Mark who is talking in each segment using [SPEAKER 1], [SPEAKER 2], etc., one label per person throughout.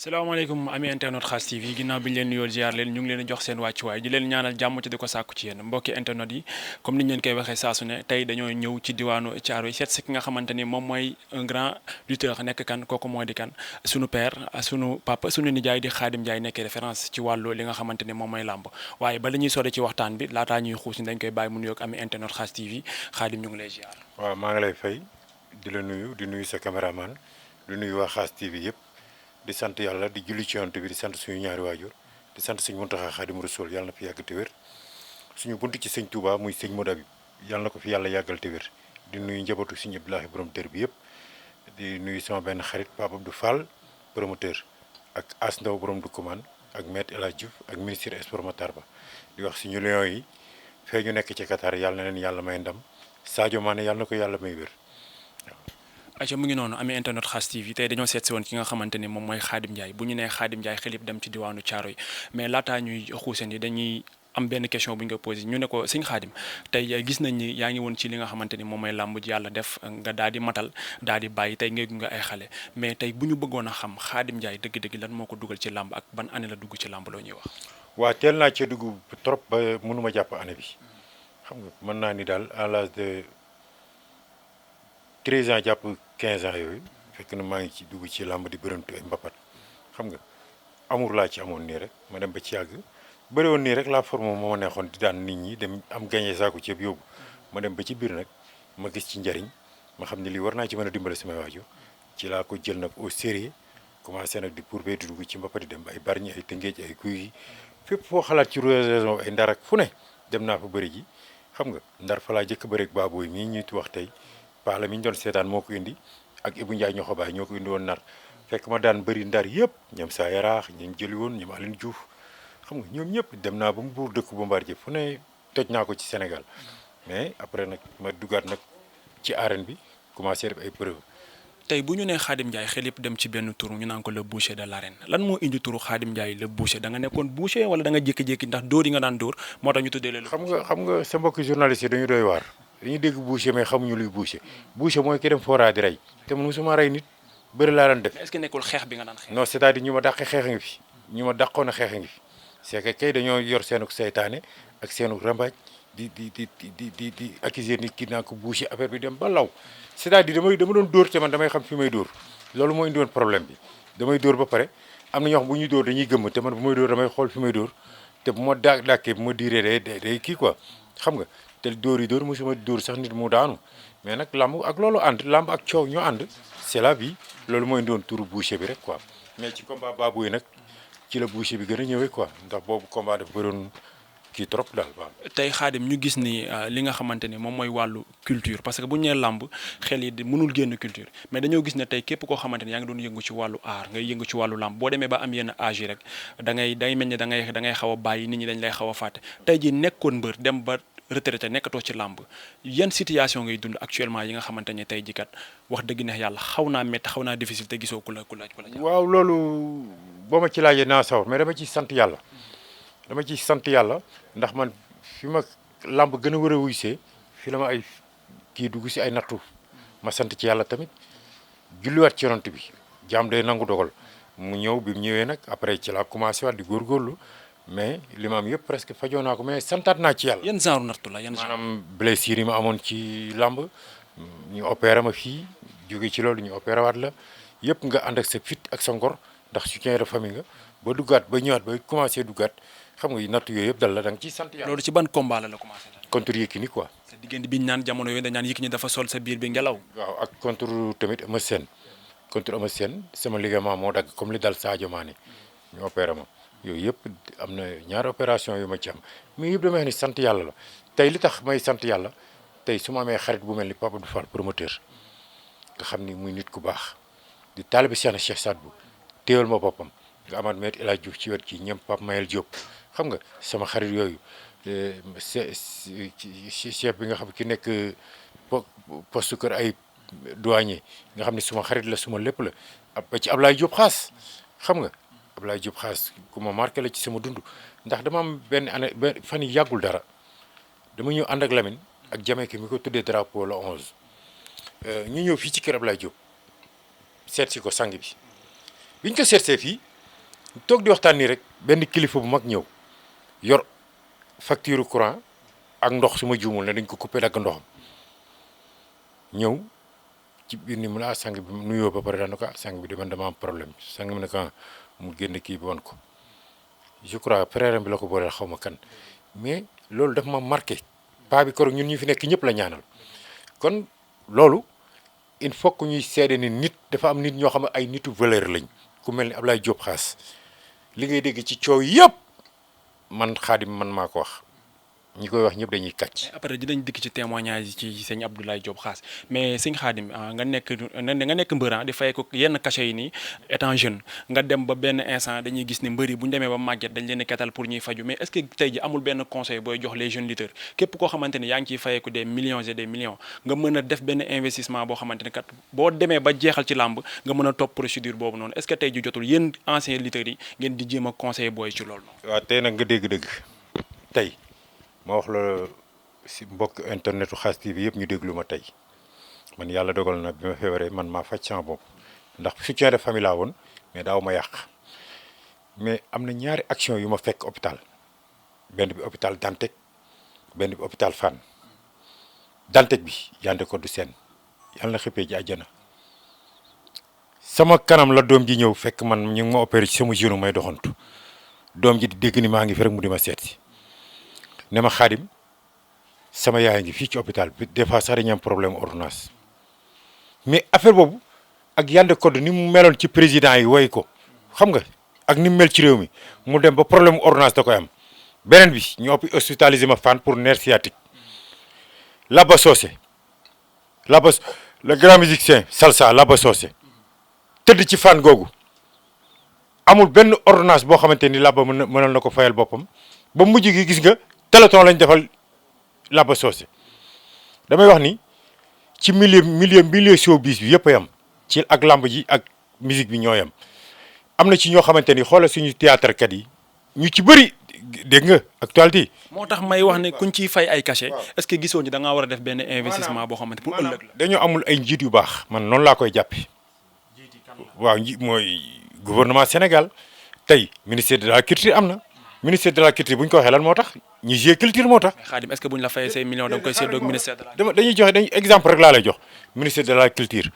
[SPEAKER 1] salaamaaleykum ami internet Khass TV ginnaaw bi ñu leen nuyoo ziar leen ñu ngi leen di jox seen wàccuwaay di leen ñaanal jàmm ci di ko sàkku ci yéen mbokki internet yi comme ni ñu leen koy waxee saa su ne tey dañoo ñëw ci diwaanu Thiaroye seet si ki nga xamante ni moom mooy un grand lutteur nekk kan kooku moo di kan sunu père sunu papa sunu nijaay di Khadim Ndiaye nekk référence ci wàllu li nga xamante ni moom mooy làmb waaye ba la ñuy sore ci waxtaan bi laataa ñuy xuus ni dañ koy bàyyi mu nuyoog ami internet Khass TV Khadim ñu ngi lay ziar.
[SPEAKER 2] waaw maa ngi lay fay di la nuyu di nuyu sa caméraman di nuyu waa Khass TV yëpp di sant yàlla di julli ci yonent bi di sant suñu ñaari waajur di sant sëñ Muntaxa Xaadimu Rasuul yàlla na fi yàgg te wér suñu bunt ci sëñ Touba muy sëñ Modou Habib yàlla na ko fi yàlla yàggal te wér di nuyu njabootu sëñ Abdoulahi borom dër bi yëpp di nuyu sama benn xarit Papa Abdou Fall promoteur ak As Ndaw borom Dukumaan ak Maître El Hadj Diouf ak ministre des Sports Matar Ba di wax suñu lions yi fee ñu nekk ci Qatar yàlla na leen yàlla may ndam Sadio Mané yàlla na ko yàlla may wér.
[SPEAKER 1] aca mu ngi noonu amee internet Khass TV tey dañoo seet si woon ki nga xamante ni moom mooy Khadim Ndiaye bu ñu nee Khadim Ndiaye xel yëpp dem ci diwaanu Thiaroye mais laataa ñuy xuuseen yi dañuy am benn question bu ñu ko posé ñu ne ko sëñ Khadim tey gis nañ ni yaa ngi woon ci li nga xamante ni moom mooy làmb ji yàlla def nga daal di matal daal di bàyyi tey ngay gunge ay xale mais tey bu ñu bëggoon a xam Khadim Ndiaye dëgg-dëgg lan moo ko dugal ci làmb ak ban année la dugg ci làmb loo ñuy wax.
[SPEAKER 2] waa teel naa cee dugg trop ba mënuma jàpp année bi xam nga mën naa ni daal à l'âge de 13 ans jàpp 15 ans yooyu fekk na maa ngi ci dugg ci làmb di bërëntu ay mbapat xam nga amour laa ci amoon nii rek ma dem ba ci yàgg bëri woon nii rek la forme moo ma neexoon di daan nit ñi dem am gagné saako ceeb yóbbu ma dem ba ci biir nag ma gis ci njariñ ma xam ne lii war naa ci mën a dimbale samay waajur ci laa ko jël nag au sérieux commencé nag di pourbe di dugg ci mbapat di dem ay Bargny ay Tëngéej ay Guy gi fépp foo xalaat ci région ay Ndar ak fu ne dem naa fa bëri ji xam nga Ndar fa laa jëkk bëri ak Baboy mii ñuy wax tey paala mi ñu doon seetaan moo ko indi ak Ibou Ndiaye ñoo ko bàyyi ñoo ko indi woon Ndar fekk ma daan bëri Ndar yëpp ñoom saa yaraax ñoom jëli woon ñoom Aline Diouf xam nga ñoom ñëpp dem naa ba mu buur dëkk Bombardier fu ne toj naa ko ci Sénégal mais après nag ma dugaat nag ci arène bi commencé def ay preuve.
[SPEAKER 1] tey bu ñu nee Khadim Ndiaye xel yëpp dem ci benn tur ñu naan ko le boucher de l'arène lan moo indi turu Khadim Ndiaye le boucher da nga nekkoon boucher wala da nga jékki-jékki ndax dóor yi nga daan dóor moo tax ñu tuddee la.
[SPEAKER 2] xam nga sa mbokki journaliste yi dañu doy waar dañuy dégg boucher mais xamuñu luy boucher boucher mooy ki dem fooraa di rey te man musuma rey nit bëri laa daan def.
[SPEAKER 1] est-ce que nekkul xeex bi nga daan xeex.
[SPEAKER 2] non c'est-à-dire ñu ma dàqee xeex a ngi fi ñu ma dàqoon a xeex a ngi fi c'est que kay dañoo yor seenuk seytaane ak seenuk rambaaj di accuser nit ki naa ko boucher affaire bi dem ba law c'est-à-dire dama doon dóor te man damay xam fi may dóor loolu moo indi woon problème bi damay dóor ba pare am na ñoo xam bu ñuy dóor dañuy gëmm te man bu may dóor damay xool fi may dóor te bu ma dàkkee bu ma diiree day kii quoi xam nga te dóor yi dóor mosuma dóor sax nit mu daanu mais nag lamb ak loolu ànd lamb ak coow ñoo ànd c'est la vie loolu mooy indi woon turu boucher bi rek quoi mais ci combat Babou yi nag ci la boucher bi gën a ñëwee quoi ndax boobu combat dafa bëroon kii trop daal waaw.
[SPEAKER 1] tey Khadim ñu gis ni li nga xamante ni moom mooy wàllu culture parce que bu ñu nee làmb xel yi mënul génn culture mais dañoo gis ne tey képp koo xamante ni yaa ngi doon yëngu ci wàllu art ngay yëngu ci wàllu làmb boo demee ba am yenn âge yi rek day mel ni da ngay xaw a bàyyi nit ñi dañ lay xaw a fàtte tey ji nekkoon mbër dem ba retraité nekkatoo ci làmb yan situation ngay dund actuellement yi nga xamante ne tey ji kat wax dëgg neex yàlla xaw naa métti xaw naa difficile te gisoo ku la
[SPEAKER 2] waaw loolu boo ma ci laajee naa sawar mais dama ci sant yàlla dama ci sant yàlla ndax man fi ma làmb gën a war a wuysee fi la ma ay kii dugg si ay nattu ma sant ci yàlla tamit julliwaat ci yonent bi jaam day nangu dogal mu ñëw bi mu ñëwee nag après ci laa commencé waat di góorgóorlu mais li ma am yëpp presque fajoo naa ko mais santaat naa ci yàlla.
[SPEAKER 1] yan genre nattu la yan genre
[SPEAKER 2] maanaam blessure yi ma amoon ci làmb ñu opéré ma fii jóge ci loolu ñu opéré waat la yëpp nga ànd ak sa fit ak sa ngor ndax soutien de famille nga ba duggaat ba ñëwaat ba commencé duggaat xam nga natt yooyu yëpp dal la da nga ciy sant yàlla.
[SPEAKER 1] loolu ci ban combat la commencé.
[SPEAKER 2] contre Yékini quoi.
[SPEAKER 1] sa diggante bi ñu naan jamono yooyu dañ naan Yékini dafa sol sa biir bi ngelaw.
[SPEAKER 2] waaw ak contre tamit Eumeu Sène contre Eumeu Sène sama ligament moo dagg comme li dal Sadio Mané ñu opéré ma yooyu yëpp am na ñaari opération yu ma ci am mais yëpp damay wax ni sant yàlla la tey li tax may sant yàlla tey su ma amee xarit bu mel ni Papa Abdou Fall promoteur nga xam ni muy nit ku baax di taalibe Cheikh Saad Bou téewal ma boppam nga amaat Maître El Hadj Diouf ci wet gi ñoom Pape Mayel Diop xam nga sama xarit yooyu chef bi nga xam ki nekk poste kër ay douanier nga xam ne suma xarit la suma lépp la ba ci Ablaye Diop xaas xam nga Ablaye Diop xaas ku ma marqué la ci sama dund ndax dama am benn année fan yi yàggul dara dama ñëw ànd ak Lamine ak Jamaïque mi ko tuddee drapeau le 11 ñu ñëw fii ci kër Ablaye Diop seet si ko sang bi biñ ko seetsee fii toog di waxtaan nii rek benn kilifa bu mag ñëw yor facture courant ak ndox su ma juumul ne dañ ko coupé dagg ndoxam ñëw ci biir ni mu la sang bi nuyoo ba pare daan na ko sang bi de man dama am problème sang bi ne ko mu génn kii bi woon ko je crois frère bi la ko booleel xaw ma kan mais loolu daf ma marqué paa bi koro ñun ñu fi nekk ñëpp la ñaanal kon loolu il faut que ñuy seede ni nit dafa am nit ñoo xam ne ay nitu valeur lañ ku mel ni Ablaye Diop Xaas li ngay dégg ci coow yëpp man Xaadim man maa ko wax ñi koy wax ñëpp dañuy kàcc.
[SPEAKER 1] après dinañ dikk ci témoignage yi ci sëñ Abdoulaye Diop Xaas mais sëñ Xaadim nga nekk mbër di fay ko yenn cachet yi nii étant jeune nga dem ba benn instant dañuy gis ne mbër yi bu ñu demee ba màgget dañ leen di ketal pour ñuy faju mais est-ce que tey ji amul benn conseil booy jox les jeunes lutteurs képp koo xamante ni yaa ngi ciy fayeeku des millions et des millions nga mën a def benn investissement boo xamante ni kat boo demee ba jeexal ci làmb nga mën a topp procédure boobu noonu est-ce que tey ji jotul yéen anciens lutteurs yi ngeen di jéem a conseiller booy ci loolu noonu.
[SPEAKER 2] waaw tey nag nga dégg dëgg tey ma wax la si mbokk internetu Xaas TV yëpp ñu déglu ma tey man yàlla dogal na bi ma feebaree man maa faj sama bopp ndax soutien de famille laa woon mais daaw ma yàq mais am na ñaari action yu ma fekk hôpital benn bi hôpital Dantec benn bi hôpital Fann Dantec bi Yandé Codou Sène yàlla na xëppee ji àjjana sama kanam la doom ji ñëw fekk man ñu ngi ma opéré ci sama genou may doxantu doom ji di dégg ni maa ngi fi rek mu di ma seet si ne ma Xaadim sama yaay ngi fii ci hôpital bi des fois sax dañuy am problème ordonnance mais affaire boobu ak Yandé Codou ni mu meloon ci président yi woy ko xam nga ak ni mu mel ci réew mi mu dem ba problème ordonnance da koy am beneen bi ñu hospitalisé ma Fann pour nerf sciatique Laba Socé le grand musicien salsa Laba Socé tëdd ci Fann googu amul benn ordonnance boo xamante ni Laba mënal na ko fayal boppam ba mujj gi gis nga téléthon lañ defal Laba Socé damay wax ni ci milieu showbiz bi yëpp a yam ci ak lamb ji ak musique bi ñoo yam am na ci ñoo xamante ni xoolal suñu théâtre kat yi ñu ci bëri dégg nga actualité.
[SPEAKER 1] moo tax may wax ne kuñ ciy fay ay cachet est-ce que gisoo ni da ngaa war a def benn investissement boo xamante pour ëllëg la.
[SPEAKER 2] dañoo amul ay njiit yu baax man noonu laa koy jàppe waaw njiit mooy gouvernement Sénégal tey ministère de la culture am na. ministère de la culture bu ñu ko waxee lan moo tax ñu jouer culture moo tax.
[SPEAKER 1] Xaadim est-ce que bu ñu la fayee say millions da nga koy séddoo ak ministère de la.
[SPEAKER 2] dañuy joxe exemple rek laa lay jox ministère de la culture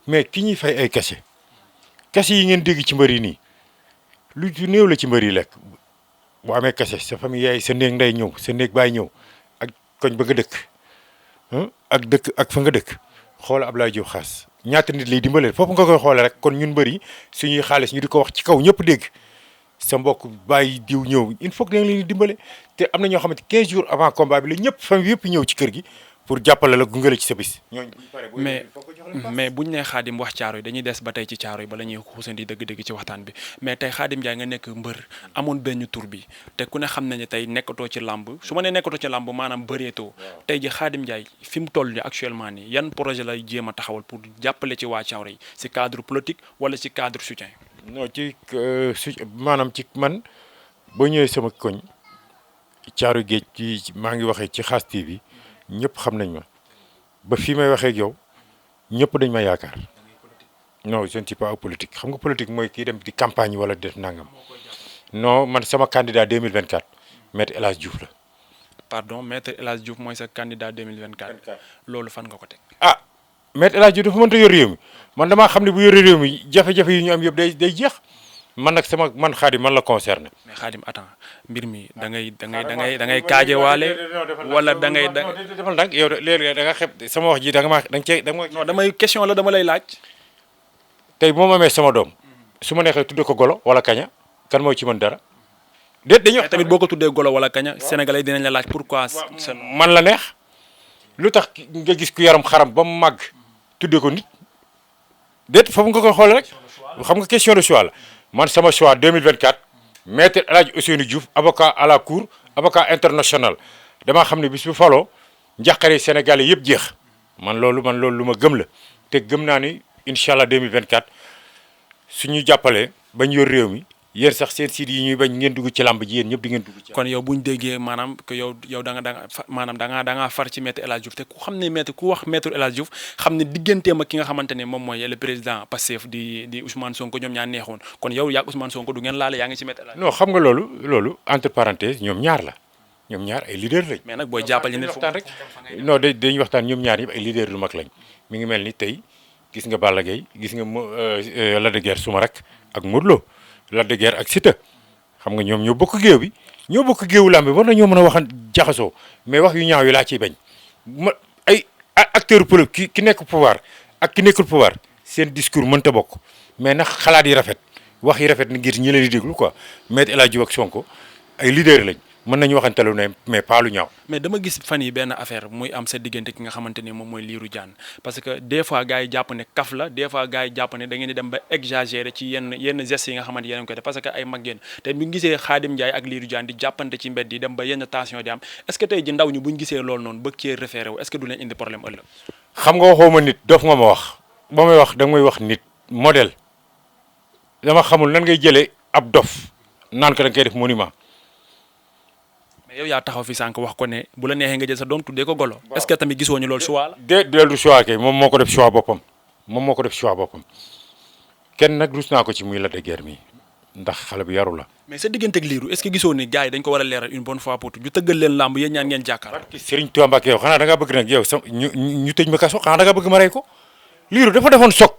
[SPEAKER 2] mais ki ñuy fay ay cachet yi ngeen dégg ci mbër yi nii lu néew la ci mbër yi lekk bu amee cachet sa famille yaay sa néeg nday ñëw sa néeg baay ñëw ak koñ ba nga dëkk ak fa nga dëkk xoola Ablaye Diop Xaas ñaata nit lay dimbalee foofu nga koy xoole rek kon ñun mbër yi suñuy xaalis ñu di ko wax ci kaw ñëpp dégg. sa mbokk bàyyi diw ñëw il faut que da nga leen di dimbale te am na ñoo xamante 15 jours avant combat bi la ñëpp famille yëpp ñëw ci kër gi pour jàppale la gunge la ci sa bis.
[SPEAKER 1] mais buñ nee Xaadim wax caaro yi dañuy des ba tey ci caaro yi bala ñuy xuusandi dëgg-dëgg ci waxtaan bi mais tey Xaadim Ndiaye nga nekk mbër amoon benn tur bi te ku ne xam nañu tey nekkatoo ci làmb su ma nee nekkatoo ci làmb maanaam bëreetoo tey ji Xaadim Ndiaye fi mu toll nii actuellement nii yan projet lay jéem a taxawal pour jàppale ci waa caaro yi si cadre politique wala ci cadre soutien.
[SPEAKER 2] non ci maanaam ci man boo ñëwee sama koñ caaru géej ci maa ngi waxee ci Xaas TV ñëpp xam nañ ma ba fii may waxee ak yow ñëpp dañ ma yaakaar non je ne suis pas politique xam nga politique mooy kii dem di campagne wala def nangam non man sama candidat 2024 maître El Hadj Diouf la.
[SPEAKER 1] pardon maître El Hadj Diouf mooy sa candidat 2024. loolu fan nga ko teg.
[SPEAKER 2] ah maître El Hadj Diouf dafa mënta yor réew mi man damaa xam ne bu yore réew mi jafe-jafe yi ñu am yëpp day jeex. man nag man Xaadim man la concerné.
[SPEAKER 1] mais Xaadim attends mbir mi da ngay kaaje waale wala da ngay
[SPEAKER 2] defal nag yow léegi da nga xeb sama wax ji da nga cee
[SPEAKER 1] non damay question la dama lay laaj.
[SPEAKER 2] tey bu ma amee sama doom su ma neexee tudde ko golo wala kaña kan moo ci mën dara déet dañuy wax
[SPEAKER 1] tamit boo ko tuddee golo wala kaña sénégalais dinañ la laaj pourquoi.
[SPEAKER 2] man la neex lu tax nga gis ku yaram xaram ba mu màgg tudde ko nit déet foofu nga koy xool rek xam nga question de choix la. man sama choix 2024 maître El Hadj Ousseynou Diouf avocat à la cour avocat international damaa xam ne bis bu faloo njàqare Sénégalais yëpp jeex man loolu lu ma gëm la te gëm naa ni incha allah 2024 suñu jàppalee bañ yor réew mi yéen sax seen siid yi ñuy bañ ngeen dugg ci làmb ji yéen ñëpp di ngeen dugg ci.
[SPEAKER 1] kon yow bu ñu déggee maanaam que yow da nga maanaam da ngaa far ci maître El Hadj Diouf te ku xam ne ku wax maître El Hadj Diouf xam ne digganteem ak ki nga xamante ne moom mooy le président Pastef di Ousmane Sonko ñoom ñaar neexoon kon yow yaa Ousmane Sonko du ngeen laale yaa ngi ci maître El Hadj.
[SPEAKER 2] non xam nga loolu entre parenthèses ñoom ñaar la ñoom ñaar ay leader lañ.
[SPEAKER 1] mais nag booy jàppale nit
[SPEAKER 2] waxtaan rek non dañuy waxtaan ñoom ñaar yëpp ay leader lu mag lañ mi ngi mel ni tey gis nga Balla Gaye gis nga Lac de Guiers suma rek ak Modou Lo Lac de Guiers ak Siteu xam nga ñoom ñoo bokk géew bi ñoo bokk géewu làmb bi war na ñoo mën a waxan jaxasoo mais wax yu ñaaw yi laa ciy bañ ma ay acteur politique ki nekk pouvoir ak ki nekkul pouvoir seen discours mënta bokk mais nag xalaat yi rafet wax yi rafet na ngir ñi leen di déglu quoi Maître El Hadji Diouf ak Sonko ay leader lañ mën nañu waxantelu ne mais pas lu ñaaw.
[SPEAKER 1] mais dama gis fan yi benn affaire muy am sa diggante ki nga xamante ni moom mooy Lirou Diane parce que des fois gars yi jàpp ne kaf la des fois gars yi jàpp ne da ngeen di dem ba exagérer ci yenn gestes yi nga xamante yéen a ngi koy def parce que ay mag ngeen te bu ñu gisee Khadim Ndiaye ak Lirou Diane di jàppante ci mbedd yi dem ba yenn tension di am est-ce que tey ji ndaw ñu bu ñu gisee loolu noonu bëgg cee référé wu est-ce que du leen indi problème ëllëg.
[SPEAKER 2] xam nga waxoo ma nit dof nga ma wax ba may wax da nga may wax nit modèle dama xamul nan ngay jëlee ab dof naan ko da nga koy def monument.
[SPEAKER 1] mais yow yaa taxaw fi sànq wax ko ne bu la neexee nga jël sa doom tuddee ko golo. est-ce que tamit gisoo ñu loolu choix la.
[SPEAKER 2] du choix kay moom moo ko def choix boppam kenn nag rus naa ko ci muy Lac de Guiers mi ndax xale bu yaru la.
[SPEAKER 1] mais sa diggante ak Lirou est-ce que gisoo ni gars yi dañ ko war a leeral une bonne fois pour tout ñu tëggal leen làmb yéen ñaan ngeen jàkkaar.
[SPEAKER 2] barki Serigne Touba Mbacké yow xanaa da ngaa bëgg nag yow sa ñu tëj ma kaso xanaa da ngaa bëgg ma rey ko Lirou dafa defoon soog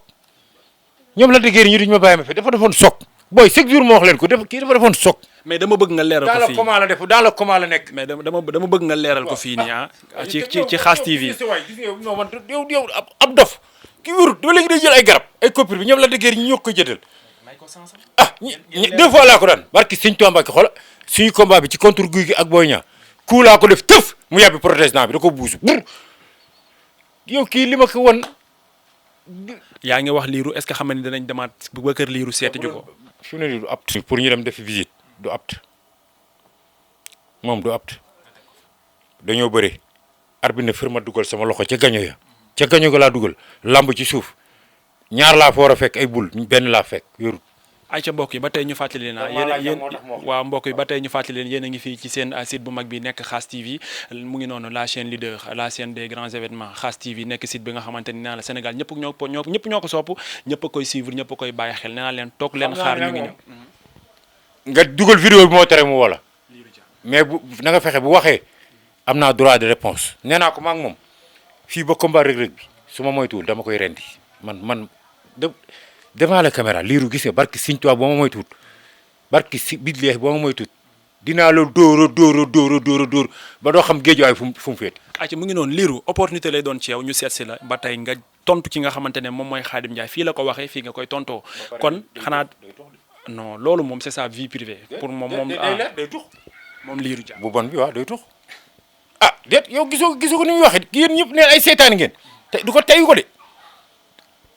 [SPEAKER 2] ñoom Lac de Guiers ñi duñ ma bàyyi ma fi dafa defoon soog booy chaque jour moo wax leen ko kii dafa defoon soog.
[SPEAKER 1] mais dama bëgg nga leeral ko fii
[SPEAKER 2] dans le coma la nekk.
[SPEAKER 1] mais dama bëgg nga leeral ko fii nii ci Khass TV.
[SPEAKER 2] non man yow ab dof ki wéru dama léegi day jël ay garab ay copine bi ñoom Lac de Guiers ñi ñoo ko jëndal ah deux fois laa ko daan barki Sëñ Tuubaa Mbàkke xoola suñu combat bi ci contre Gouye Gui ak Boy Niang ku laa ko def tëf mu yàbbi protestant bi da ko buusu bur yow kii li ma ko won
[SPEAKER 1] yaa ngi wax Lirou est-ce que xam ne danañ demaat ba kër Lirou seeti ju ko.
[SPEAKER 2] fi mu ne nii du apte pour ñu dem defi visite du apte moom du apte dañoo bëri arbitre ne fir ma dugal sama loxo ca gaño ga laa dugal lamb ci suuf ñaar laa fa war a fekk ay bul benn laa fekk yorut.
[SPEAKER 1] ay ca mbokk yi ba tey ñu fàttali leen yéen waaw mbokk yi ba tey ñu fàttali leen yéen a ngi fii ci seen site bu mag bi nekk Khass TV mu ngi noonu la chaîne leader la chaîne des grands événements Khass TV nekk site bi nga xamante ni nee naa la Sénégal ñëpp ñoo ko sopp ñëpp a koy suivre ñëpp a koy bàyyi xel nee naa leen toog leen xaar ñu ngi ñëw.
[SPEAKER 2] nga dugal vidéo bi moo tere mu wala mais bu na nga fexe bu waxee am naa droit de réponse nee naa ko maa ngi moom fii ba combat Reug Reug bi su ma moytuwul dama koy rendi man devant la caméra Lirou gis nga barki Sëñ Tuubaa boo ma moytuwul barki si bidleex boo ma moytuwul dinaa la dóor ba doo xam géej waay fu mu féete.
[SPEAKER 1] ayca mu ngi noonu Lirou opportunité lay doon ci yow ñu seet si la ba tey nga tontu ci nga xamante ne moom mooy Khadim Ndiaye fii la ko waxee fii nga koy tontoo kon xanaa non loolu moom c'est sa vie privée. pour moom
[SPEAKER 2] day tux
[SPEAKER 1] moom Lirou Diane
[SPEAKER 2] bu bon bi waaw day tux ah déet yow gisoo ko ni muy waxee yéen ñëpp neen ay seytaane ngeen te du ko teyu ko de.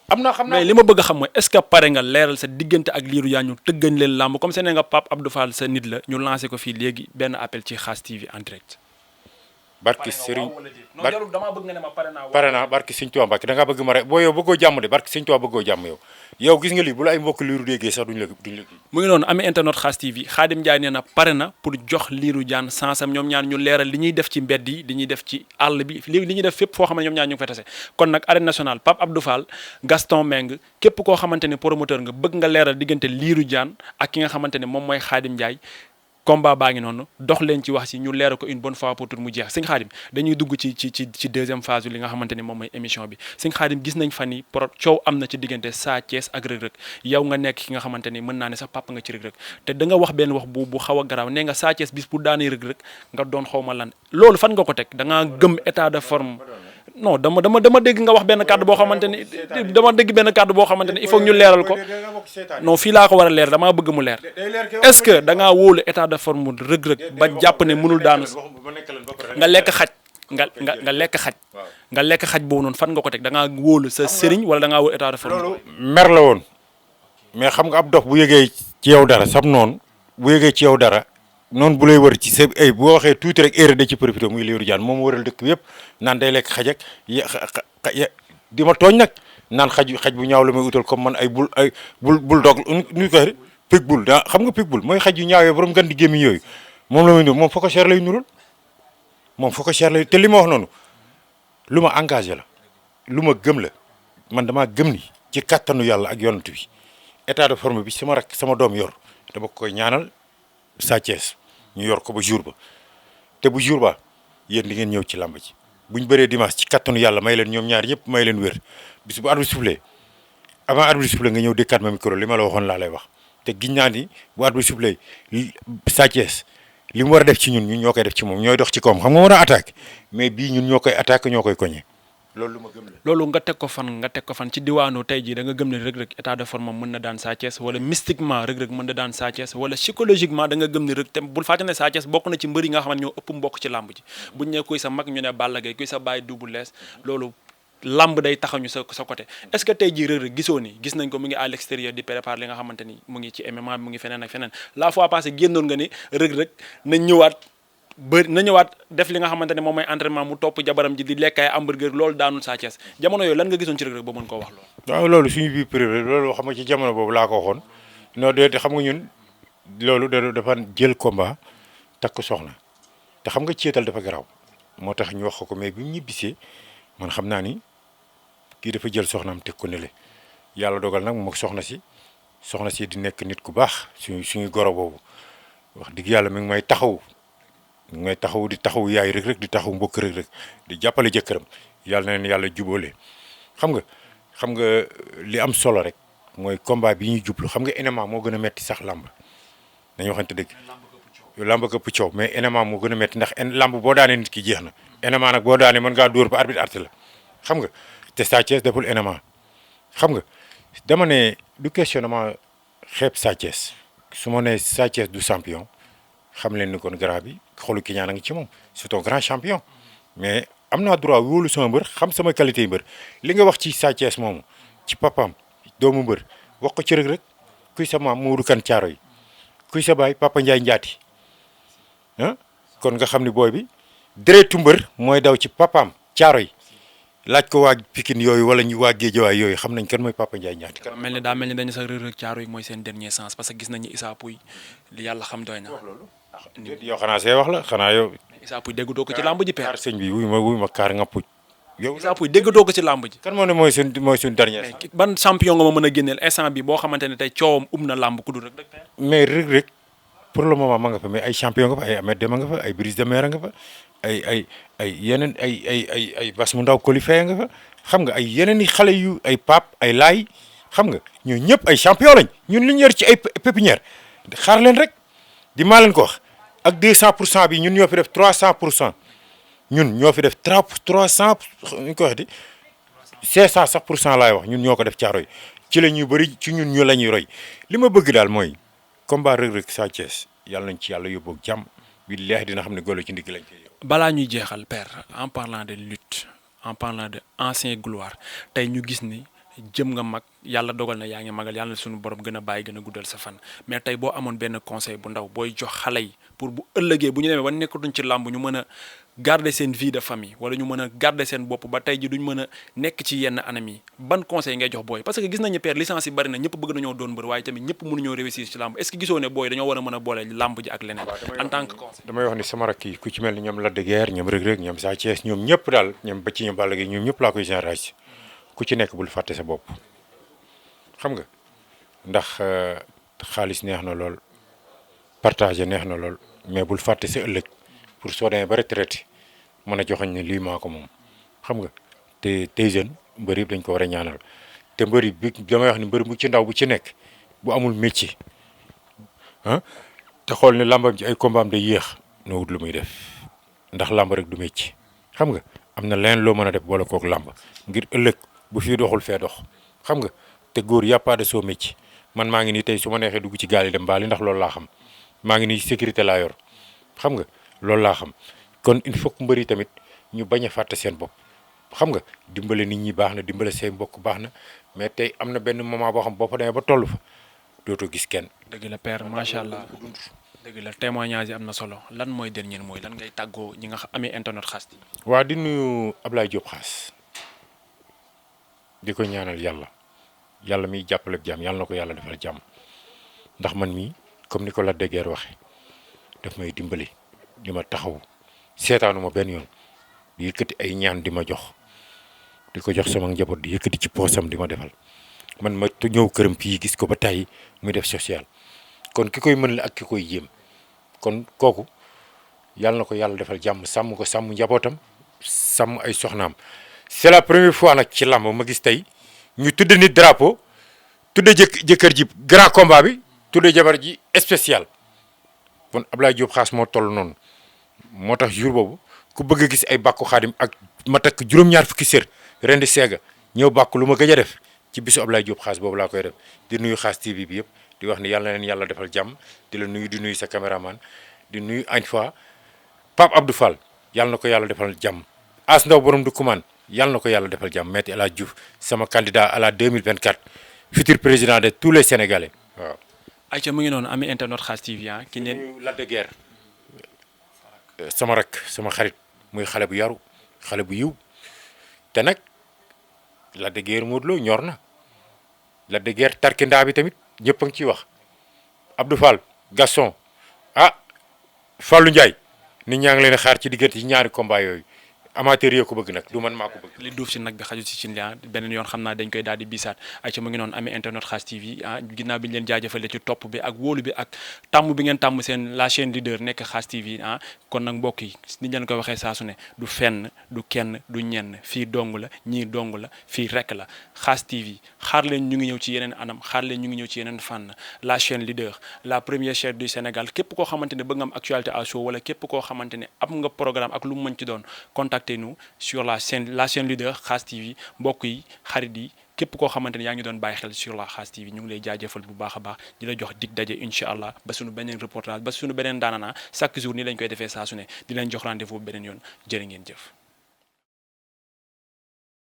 [SPEAKER 2] xam naa
[SPEAKER 1] mais li ma bëgg a xam mooy est-ce que pare nga leeral sa diggante ak Lirou Diane ñu tëggañ leen làmb comme seen nga Pape Abdou Fall sa nit la ñu lancé ko fii léegi benn appel ci Khass TV en direct.
[SPEAKER 2] barki Serigne
[SPEAKER 1] non jarul damaa bëgg nga ne ma
[SPEAKER 2] pare naa barki Sëñ Tuubaa Mbàkke da ngaa bëgg ma rek boo yow bëggoo jàmm de barki Sëñ Tuubaa bëggoo jàmm yow gis nga lii bu la ay mbokk Lirou déggee sax duñ la
[SPEAKER 1] mu ngi noonu amee internet Khass TV Khadim Ndiaye nee na pare na pour jox Lirou Diane sansam ñoom ñaar ñu leeral li ñuy def ci mbedd yi li ñuy def ci àll bi li ñuy def fépp foo xam ne ñoom ñaar ñu ngi fay tase kon nag arène nationale Pape Abdou Fall Gaston Meng képp koo xamante ne promoteur nga bëgg nga leeral diggante Lirou Diane ak ki nga xamante ne moom mooy Khadim Ndiaye combat baa ngi noonu dox leen ci wax ci ñu leeral ko une bonne fois pour tout mu jeex sëñ Khadim dañuy dugg ci deuxième phase li nga xamante ni moom mooy émission bi sëñ Khadim gis nañ fan yi coow am na ci diggante Sa Thiès ak Reug Reug yow nga nekk ki nga xamante ni mën naa ne sax papa nga ci Reug Reug te da nga wax benn wax bu xaw a garaaw nee nga Sa Thiès bis pour daanee Reug Reug nga doon xaw ma lan loolu fan nga ko teg da ngaa gëm état de forme non dama dégg nga wax benn kàddu boo xamante ni il faut ñu leeral ko non fii laa ko war a leer damaa bëgg mu leer est-ce que da ngaa wóolu état de forme Reug Reug ba jàpp ne mënul daanu nga lekk xaj nga lekk xaj boobu noonu fan nga ko teg da ngaa wóolu sa sëriñ wala da ngaa wóolu état de forme.
[SPEAKER 2] loolu mer la woon mais xam nga ab dox bu yëgee ci yow dara sab noonu bu yëgee ci yow dara noonu bu lay wër ci sa ay boo waxee tuuti rek erreur da ci profité muy Lirou Diane moom wëral dëkk bi yëpp naan day lekk xaj ak di ma tooñ nag naan xaj bu ñaaw la may utal comme man ay bul dog nu koy Pitbull daa xam nga Pitbull mooy xaj yu ñaawee borom gan di gémmiñ yooyu moom la muy nuru moom foo ko cher lay nurul moom foo ko cher lay te li ma wax noonu lu ma engagé la lu ma gëm la man damaa gëm ni ci kattanu yàlla ak yonent bi état de forme bi sama rak sama doom yor dama koy ñaanal Sa Thiès ñu yor ko ba jour ba te bu jour ba yéen di ngeen ñëw ci làmb ji buñ bëree dimanche ci kattanu yàlla may leen ñoom ñaar ñëpp may leen wér bis bu arbitre sifflé avant arbitre sifflé nga ñëw dëkkaat ma micro li ma la waxoon laa lay wax te giñ naa ni bu arbitre sifflé Sa Thiès li mu war a def ci ñun ñoo koy def ci moom ñooy dox ci kawam xam nga war a attaque mais bii ñun ñoo koy attaque ñoo koy koñe loolu lu ma gëm la.
[SPEAKER 1] loolu nga teg ko fan ci diwaanu tey jii da nga gëm ne Reug Reug état de forme mën na daan Sa Thiès wala mystiquement Reug Reug mën na daan Sa Thiès wala psychologiquement da nga gëm ne Reug te bul fàtte ne Sa Thiès bokk na ci mbër yi nga xam ne ñoo ëpp mbokk ci làmb ji buñ ne kuy sa mag ñu ne Balla Gaye kuy sa bàyyi Double Less loolu lamb day taxañu sa côté est-ce que tey jii Reug Reug gisoo ni gis nañ ko mu ngi à l'extérieur di préparer li nga xamante ni mu ngi ci MMA mu ngi feneen ak feneen la fois passée génnoon nga ni Reug Reug na ñëwaat def li nga xamante ne moom mooy entraînement mu topp jabaram ji di lekk ay hamburger loolu daanul Sa Thiès jamono yooyu lan nga gisoon ci Reug Reug ba mën koo wax loolu.
[SPEAKER 2] waaw loolu suñu biir privé loolu xam nga ci jamono boobu laa ko waxoon non de xam nga ñun loolu dafa jël combat takk soxna te xam nga ceetal dafa garaaw moo tax ñu wax ko mais bi mu ñibbisee man xam naa ni kii dafa jël soxnaam teg ko nele yàlla dogal nag moom soxna si di nekk nit ku baax suñu goro boobu wax dëgg yàlla mi ngi may taxaw. ngay di taxaw yaay Reug Reug di taxaw mbokk Reug Reug di jàppale jëkkëram yàlla na leen yàlla jubóole xam nga li am solo rek mooy combat bi ñuy jublu xam nga MMA moo gën a metti sax làmb dañoo waxante dëgg làmb këpp coow mais MMA moo gën a metti ndax làmb boo daanee nit ki jeex na MMA nag boo daanee mën ngaa dóor ba arbitre arrêté la xam nga te Sa Thiès deful MMA xam nga dama ne du question dama xeeb Sa Thiès su ma nee Sa Thiès du champion xam leen ni kon grand bi xolu ki ñaan a ngi ci moom c'est un grand champion mais am naa droit wóolu sama mbër xam sama qualité yi mbër li nga wax ci Sa Thiès moomu ci papaam doomu mbër wax ko ci Reug Reug kuy sa maam Modou Kane Thiaro yi kuy sa baay Papa Ndiaye Ndiaati ah kon nga xam ni booy bi deretu mbër mooy daw ci papaam Thiaro yi laaj ko waa Pikine yooyu wala ñu waa Guédiawaye yooyu xam nañ kan mooy Papa Ndiaye Ndiaati.
[SPEAKER 1] daa mel ni dañu sax Reug Reug Thiaro yi mooy seen dernier chance parce que gis nañu Issa Pouye li yàlla xam doy na.
[SPEAKER 2] yow xanaa see wax la xanaa yow.
[SPEAKER 1] Issa Pouye déggatoo ko ci làmb ji père.
[SPEAKER 2] kaar sëñ bi wuy ma kaar nga puj. yow
[SPEAKER 1] Issa Pouye déggatoo ko ci làmb ji.
[SPEAKER 2] kan moo ne mooy suñ dernier.
[SPEAKER 1] ban champion nga ma mën a génneel instant bi boo xamante ne tey coowam na làmb ku dul Reug Reug.
[SPEAKER 2] mais Reug Reug pour le moment ma nga fa mais ay champion nga fa ay Ahmed Deme nga fa ay Brise de Mer nga fa ay yeneen ay Bas mu ndaw qualifié nga fa xam nga ay yeneen i xale yu ay Pape ay Laay xam nga ñoo ñëpp ay champion lañ ñun li ñu yor ci ay pépinière xaar leen rek di maa leen ko wax ak 200% bi ñun ñoo fi def 300% ñun ñoo fi def 300 ñu ko waxati 500 sax pour cent laay wax ñun ñoo ko def Caaroy ci la ñuy bëri ci ñun ñu la ñuy roy li ma bëgg daal mooy combat Reug Reug Sa Thiès yàlla nañ ci yàlla yóbbu ak jàmm billaahi dina xam ne golo ci ndigg lañ koy yóbbu.
[SPEAKER 1] balaa ñuy jeexal père en parlant de lutte en parlant de ancien gloire tey ñu gis ni jëm nga mag yàlla dogal na yaa ngi magal yàlla na suñu borom gën a bàyyi gën a guddal sa fan mais tey boo amoon benn conseil bu ndaw booy jox xale yi pour bu ëllëgee bu ñu demee ba nekkatuñ ci làmb ñu mën a garder seen vie de famille wala ñu mën a garder seen bopp ba tey ji duñ mën a nekk ci yenn anam yi ban conseil ngay jox booy parce que gis nañu père licence yi bari na ñëpp bëgg nañoo doon mbër waaye tamit ñëpp mënuñoo réussir ci làmb est-ce que gisoo ne booy dañoo war a mën a boole làmb ji ak leneen en tant que conseil
[SPEAKER 2] damay wax ni sama rakk yi ku ci mel ni ñoom Lac de Guiers ñoom Reug Reug ñoom Sa Thiès ñoom ñëpp daal ñoom ba ci ñoom Balla Gaye ñoom ñëpp laa koy généraliser ku ci nekk bul fàtte sa bopp xam nga ndax xaalis neex na lool partager neex na lool mais bul fàtte sa ëllëg pour soo demee ba retraité mën a joxoñ ne lii maa ko moom xam nga te tey jeune mbër yi dañ ko war a ñaanal te mbër yi bi damay wax ni mbër bu ci ndaw bu ci nekk bu amul métier ah te xool ne làmbam ci ay combat am day yéex na wut lu muy def ndax làmb rek du métier xam nga am na leneen loo mën a def boole kook làmb ngir ëllëg bu fii doxul fee dox xam nga te góor y a pas de sot métier man maa ngi nii tey su ma neexee dugg ci gaal yi dem baali ndax loolu laa xam maa ngi nii sécurité laa yor xam nga loolu laa xam kon il faut que mbër yi tamit ñu bañ a fàtte seen bopp xam nga dimbale nit ñi baax na dimbale say mbokk baax na mais tey am na benn moment boo xam boo fa demee ba toll fa dootoo gis kenn.
[SPEAKER 1] dëgg la père macha allah dëgg la témoignage yi am na solo lan mooy dernier mooy lan ngay tàggoo ñi nga xam amee internet Khass TV.
[SPEAKER 2] waa di nuyu Ablaye Diop Khass di ko ñaanal yàlla miy jàppale jàmm yàlla na ko yàlla defal jàmm ndax man mii comme ni ko Lac de Guiers waxee daf may dimbali di ma taxaw seetaanu ma benn yoon di yëkkati ay ñaan di ma jox di ko jox sama njaboot di yëkkati ci poosam di ma defal man ma ñëw këram fii gis ko ba tey muy def social kon ki koy mën la ak ki koy yéem kon kooku yàlla na ko yàlla defal jàmm sàmm ko sàmm njabootam sàmm ay soxnaam c'est la première fois nag ci làmb ma gis tey ñu tudde nit drapeau tudde jëkkër ji grand combat bi tudde jabar ji spécial kon Ablaye Diop Khass moo toll noonu moo tax jour boobu ku bëgg a gis ay bàkku xaadim ak ma takk juróom-ñaar fukki sër ren di seega ñëw bàkku lu ma gëj a def ci bisu Ablaye Diop Khass boobu laa koy def di nuyu Khass TV bi yëpp di wax ni yàlla na leen yàlla defal jàmm di la nuyu di nuyu sa caméraman di nuyu une fois Pape Abdou Fall yàlla na ko yàlla defal jàmm As Ndaw borom du kumaan yàlla na ko yàlla defal jàmm Maître El Hadji Diouf sama candidat à la 2024 futur président de tous les Sénégalais waaw.
[SPEAKER 1] ayca mu ngi noonu ami internet Khass TV ki leen
[SPEAKER 2] Lac de Guiers sama rak sama xarit muy xale bu yaru xale bu yiw te nag Lac de Guiers Modou Lo ñor na Lac de Guiers tarkindaa bi tamit ñëpp a ngi ciy wax Abdou Fall Gaston Fallou Ndiaye nit ñaa ngi leen xaar ci diggante ci ñaari combat yooyu amateur yoo ko bëgg nag du man maa ko bëgg.
[SPEAKER 1] li duuf si nag bi xaju si cin li beneen yoon xam naa dañ koy daal di bisaat ayca mu ngi noonu amee internet Khass TV ginnaaw bi ñu leen jaajëfale ci topp bi ak wóolu bi ak tàmm bi ngeen tàmm seen la chaîne leader nekk Khass TV kon nag mbokk yi ni leen ko waxee saa su ne du fenn du kenn du ñenn fii dong la ñii dong la fii rek la Khass TV xaar leen ñu ngi ñëw ci yeneen anam xaar leen ñu ngi ñëw ci yeneen fànn la chaîne leader la première chaîne du Sénégal képp koo xamante ne bëgg nga am actualité à chaud wala képp koo xamante ne am nga programme ak lu mu mën ci doon contactez-nous sur la chaîne leader Khass TV mbokk yi xarit yi képp koo xamante ne yaa ngi doon bàyyi xel sur la Khass TV ñu ngi lay jaajëfal bu baax a baax di la jox dig daje incha allah ba suñu beneen reportage ba suñu beneen daanana chaque jour nii lañ koy defee saa su ne di leen jox rendez-vous beneen yoon jërë ngeen jëf